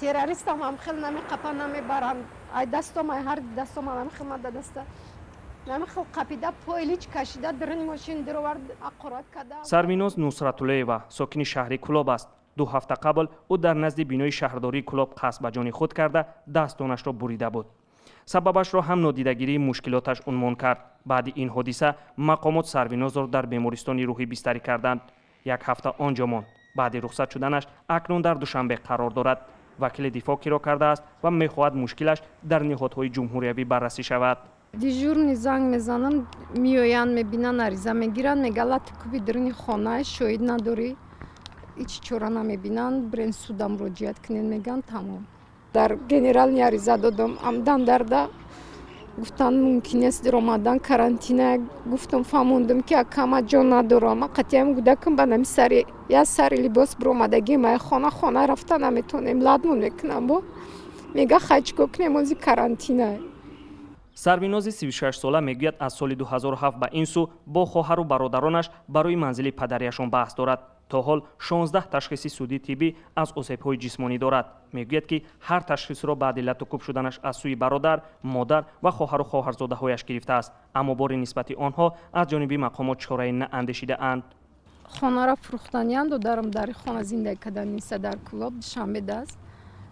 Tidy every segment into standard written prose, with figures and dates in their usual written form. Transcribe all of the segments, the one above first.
Террористам ҳам хел намеқапа, намебаранд. Ай дастом, ай ҳар дастом ҳам хел мада даста намехел қапида, пойлич кашида, даруни мошин даровард, ақорат када. Сарвиноз Нусратуллоева сокини шаҳри Кӯлоб аст. 2 ҳафта қабл ӯ дар назди бинои шаҳрдории Кӯлоб қасд ба ҷони худ карда, дастонашро бурида буд. Сабабашро ҳам нодидагирии мушкилоташ унвон кард. Баъди ин ҳодиса мақомот Сарвинозро дар бемористони рӯҳӣ бистарӣ карданд. Як ҳафта он ҷо монд. Баъди рухсат шуданаш акнун дар Душанбе қарор дорад. Вакили дифоъ киро кардааст ва мехоҳад мушкилаш дар ниҳодҳои ҷумҳуриявӣ баррасӣ шавад. Дежурный занг мезанам, меоянд, мебинанд, ариза мегиранд, мега: «Лату куби даруни хона, шоҳид надорӣ, ҳеҷ чора намебинанд, бирен суда муроҷиат кунед», мегӯянд, тамом. Дар генеральный ариза додам, амдан дарда гуфтанд, мумкин нест омадан, карантина. Гуфтам, фаҳмондам, ки акама ҷон надорам, қатъиям кӯдакам ба нами сари як сари либос биромадагим, ай хона рафта наметонем, ладмон мекунам. Бо мега: «Хай, чӣ кор кунем, ози карантина». Сарвинози 36сола мегӯяд, аз соли 2007 ба ин сӯ бо хоҳару бародаронаш барои манзили падарияшон баҳс дорад. То ҳол 16 ташхиси судӣ тиббӣ аз осебҳои ҷисмонӣ дорад. Мегӯяд, ки ҳар ташхисро баъди латукӯб шуданаш аз сӯи бародар, модар ва хоҳару хоҳарзодаҳояш гирифтааст, аммо бори нисбати онҳо аз ҷониби мақомот чораe наандешидаанд. Хонаро фурӯхтаниянд. Додарам дар хона зиндагӣ кардан неста, дар Кӯлоб, Душанбе даст.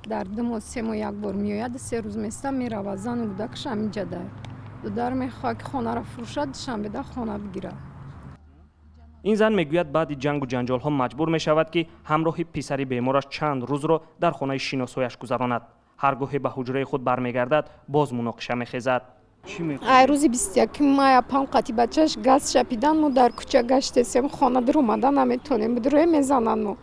Дар 2 моҳ, 3 моҳ як бор меояд, 3 рӯз места, меравад. Зану кӯдакаш ҳаминҷа. Додар мехоҳад, ки хонаро фурӯшад, Душанбеда хона бигирад. Ин зан мегӯяд, баъди ҷангу ҷанҷолҳо маҷбур мешавад, ки ҳамроҳи писари бемораш чанд рӯзро дар хонаи шиносояш гузаронад. Ҳар гоҳе ба ҳуҷраи худ бармегардад, боз муноқиша мехезад. Ай рӯзи 21-уми май апам қати бачаш газ шапидан, мо дар кӯча гаштесем, хона дуромада наметонем, бидуроe мезананд мо.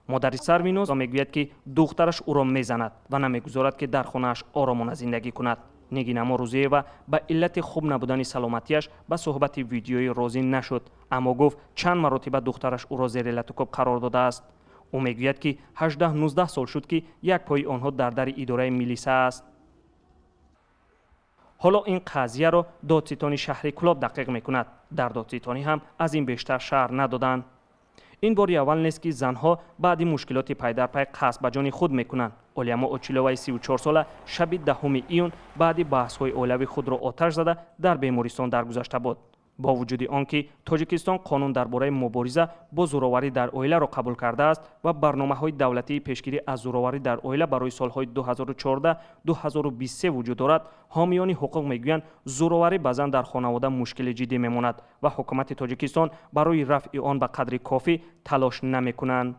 Модари Сарвиноз мегӯяд, ки духтараш ӯро мезанад ва намегузорад, ки дар хонааш оромона зиндагӣ кунад. Нигинамо Рӯзиева ба иллати хуб набудани саломатиаш ба суҳбати видеоӣ розӣ нашуд, аммо гуфт, чанд маротиба духтараш ӯро зери латукӯб қарор додааст. Ӯ мегӯяд, ки 18-19 сол шуд, ки як пои онҳо дар дари идораи милиса аст. Ҳоло ин қазияро додситони шаҳри Кӯлоб дақиқ мекунад. Дар додситонӣ ҳам аз ин бештар шарҳ надоданд. Ин бори аввал нест, ки занҳо баъди мушкилоти пайдарпай қасд ба ҷони худ мекунанд. Олиямо Очиловаи 34сола шаби 10-уми июн баъди баҳсҳои оилавӣ худро оташ зада, дар бемористон даргузашта буд. Бо вуҷуди он ки Тоҷикистон қонун дар бораи мубориза бо зӯроварӣ дар оиларо қабул кардааст ва барномаҳои давлатии пешгирӣ аз зӯроварӣ дар оила барои солҳои 2014-2023 вуҷуд дорад, ҳомиёни ҳуқуқ мегӯянд, зӯроварӣ ба зан дар хонавода мушкили ҷиддӣ мемонад ва ҳукумати Тоҷикистон барои рафъи он ба қадри кофӣ талош намекунанд.